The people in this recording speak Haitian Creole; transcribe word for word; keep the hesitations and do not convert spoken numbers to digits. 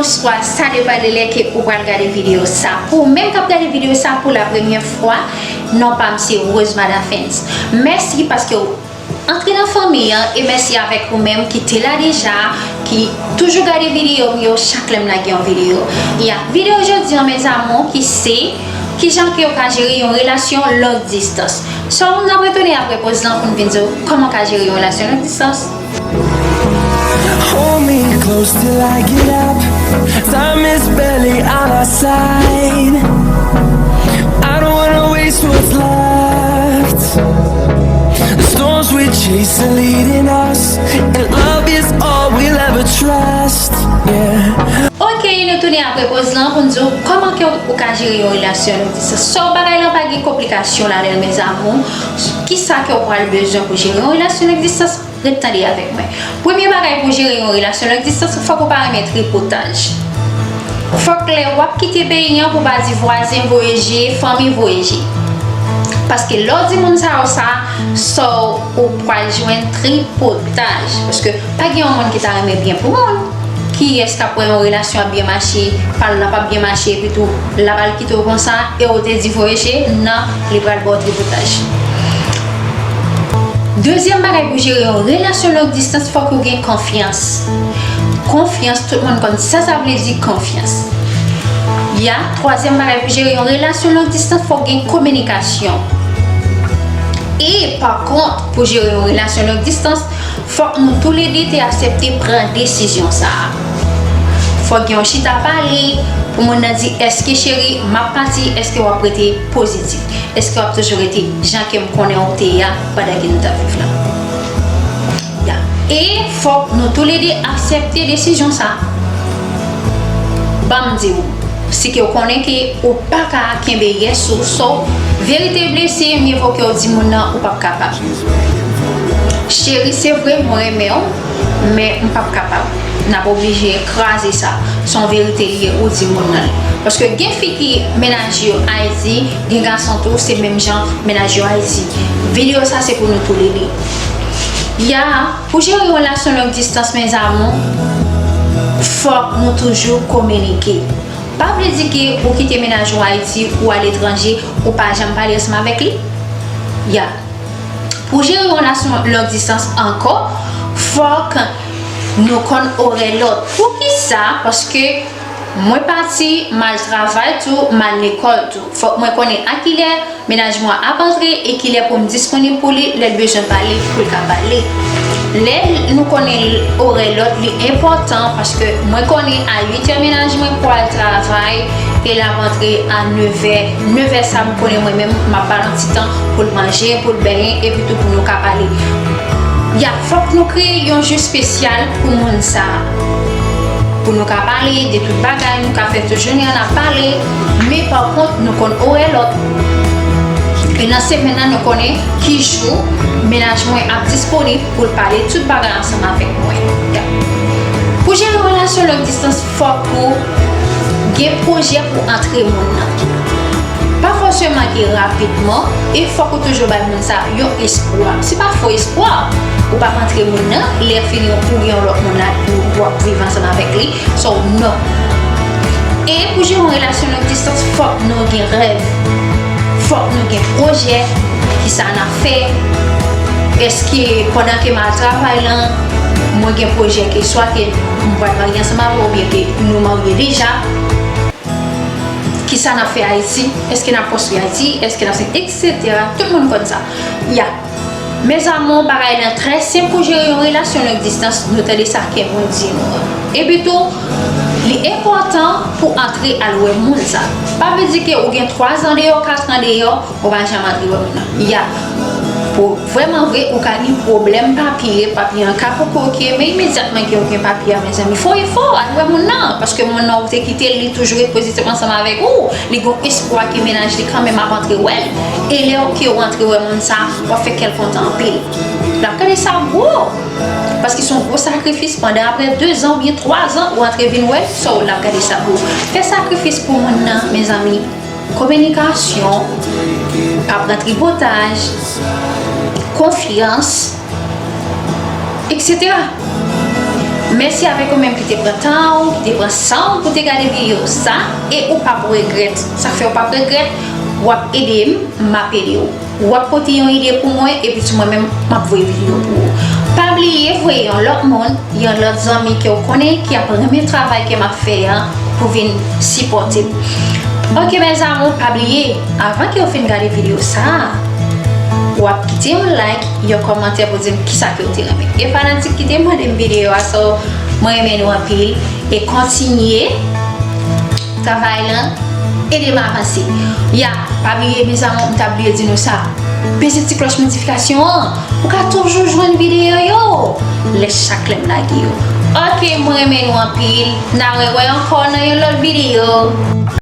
Bonswa, sa depann de lè ke ou pral gade videyo sa. Pou ou menm k ap gade videyo sa pou la premyè fwa, non pa m se Rose Madafens. Mèsi paske w antre nan fanmi an e mèsi avèk ou menm ki te la deja, ki toujou gade videyo m yo chak lè m lage yon videyo. Ya, videyo jodi an, mes amours, ki se kijan ke w ka jere yon relasyon long distance. So, n ap retounen apre poz lan pou n vin di w kòman w ka jere yon relasyon long distance. Hold me close till I get up. Time is barely on our side. I don't wanna waste what's left. The storms we chase are leading us, and love is all we'll ever trust. Yeah. Ok, nou tounen apre poz lan pou n di w kòman ke w ka jere yon relasyon long distance. So, bagay lan pa gen konplikasyon ladan l, mes amours. Kisa ke w pral bezwen pou jere yon relasyon long distance? Ret tande avèk mwen. Premye bagay pou jere yon relasyon long distance, fòk ou pa renmen tripotaj. Fòk lè w ap kite peyi an pou w pa di vwazen voye je, fanmi voye je. Paske lè w di moun sa yo sa, so ou pral jwenn tripotaj. Paske pa gen yon moun ki ta renmen byen pou moun. Kiyès k ap wè yon relasyon ap byen mache, pa l la p ap byen mache, epi tou l ap al kite w konsa, e w te di voye je, non, li pral ba w tripotaj. Dezyèm bagay pou jere yon relasyon long distance, fòk ou gen konfyans. Konfyans, tout moun konn sa sa vle di konfyans. Ya, twazyèm bagay pou jere yon relasyon long distance, fòk gen kominikasyon. E, pa kont, pou jere yon relasyon long distance, fòk nou toulede te aksepte pran desizyon sa a. Fòk gen yon chita pale pou moun nan di, èske cheri, m ap pati, èske w ap rete pozitif? Èske w ap toujou rete jan ke m konnen w te ye a pandan ke nou t ap viv la? Ya. E fòk nou toulede aksepte desizyon sa a. Ban m di w, si ke w konnen ke ou pa ka kenbe yès ou, so, verite blese, mye vo ke w di moun nan ou p ap kapab. Cheri, se vre, mwen renmen w, men m p ap kapab. N ap oblije kraze sa. Se yon verite li ye, ou di moun nan li. Paske gen fi ki mennaj yo Ayiti, gen gason tou, se menm jan mennaj yo Ayiti. Videyo sa se pou nou toulede. Ya, pou jere yon relasyon long distance, mes amours, fòk nou toujou kominike. Pa vle di ke ou kite mennaj ou Ayiti, ou aletranje, ou pa janm pale ansanm avèk li. Ya. Pou jere yon relasyon long distance ankò, fòk nou konn orè lòt. Poukisa? Paske mwen pati, m al travay tou, m al lekòl tou. Fòk mwen konnen a kilè mennaj mwen ap antre e kilè pou m disponib pou li, lè l bezwen pale, pou l ka pale. Lè nou konnen orè lòt, li enpòtan, paske mwen konnen a uitè mennaj mwen pou al travay, e l ap antre a nevè. Nevè sa, m konnen mwen menm, m ap ba l yon ti tan pou l manje, pou l benyen, epi tou pou nou ka pale. Ya, fòk nou kreye yon jou espesyal pou moun sa a. Pou nou ka pale de tout bagay, nou ka fè tout jounen an ap pale, men pa kont, nou konn orè lòt. E nan semèn nan, nou konnen ki jou mennaj mwen ap disponib pou l pale tout bagay ansanm avèk mwen. Ya. Pou jere relasyon long distance, fòk ou gen pwojè pou antre moun nan. Pa fòseman gen rapidman, e fòk ou toujou bay moun sa yon espwa. Se pa fo espwa. Ou p ap antre moun nan, lè fini ou gen yon lòt moun la, ou w ap viv ansanm avèk li. So, non. E pou jere yon relasyon long distance, fòk nou gen rèv. Fòk nou gen pwojè. Kisa n ap fè? Èske pandan ke m al travay lan, mwen gen pwojè ke swa ke m pral marye ansanm avè w oubyen ke nou marye deja? Kisa n ap fè Ayiti? Èske n ap konstwi Ayiti? Èske n ap, etsetera. Tout moun konn sa. Ya. Mes amours, bagay lan trè senp pou jere yon relasyon long distance, nou tande sa ke moun di nou an. Epi tou, li enpòtan pou antre al wè moun sa. Pa vle di ke ou gen twa zan deyò, kat an deyò, ou pa janm antre wè moun nan. Ya. Pou vrèman vre, ou ka gen pwoblèm papye, papye an ka poko oke, men imedyatman ke ou gen papye a, mezanmi, fè yon efò, al wè moun nan, paske moun nan ou te kite l, li toujou ret pozitif ansanm avèk ou, li gen espwa ke mennaj li kanmenm ap antre wè l. E lè ke ou antre wè moun sa, w ap fè kè l kontan anpil. L ap gade sa gwo. Paske se yon gwo sakrifis pandan apre de zan oubyen twa zan ou antre vin wè l, so l ap gade sa gwo. Fè sakrifis pou moun nan, mezanmi. Kominikasyon, pa pran tripotaj, konfyans, etsetera. Mèsi avèk ou menm ki te pran tan ou, ki te pran san ou pou te gade videyo sa, e ou p ap regrèt. Sa fè ou p ap regrèt, w ap ede m, m ap ede w. W ap pote yon ide pou mwen, epi tou mwen menm, m ap voye videyo pou ou. Pa bliye voye yon lòt moun, yon lòt zanmi ke w konnen ki ap renmen travay ke m ap fè an pou vin sipòte m. Ok, mes amours, pa bliye, avan ke w fin gade videyo sa a, w ap kite yon like, yon kòmantè pou di m kisa ke w te renmen. E fanatik ki te mande m videyo a, so, mwen renmen nou anpil. E kontinye travay lan, ede m avanse. Ya, pa bliye, mes amours, m ta bliye di nou sa. Peze ti klòch notifikasyon an pou w ka toujou jwenn videyo yo lè chak lè m lage yo. Ok, mwen renmen nou anpil. N a rewè ankò nan yon lòt videyo.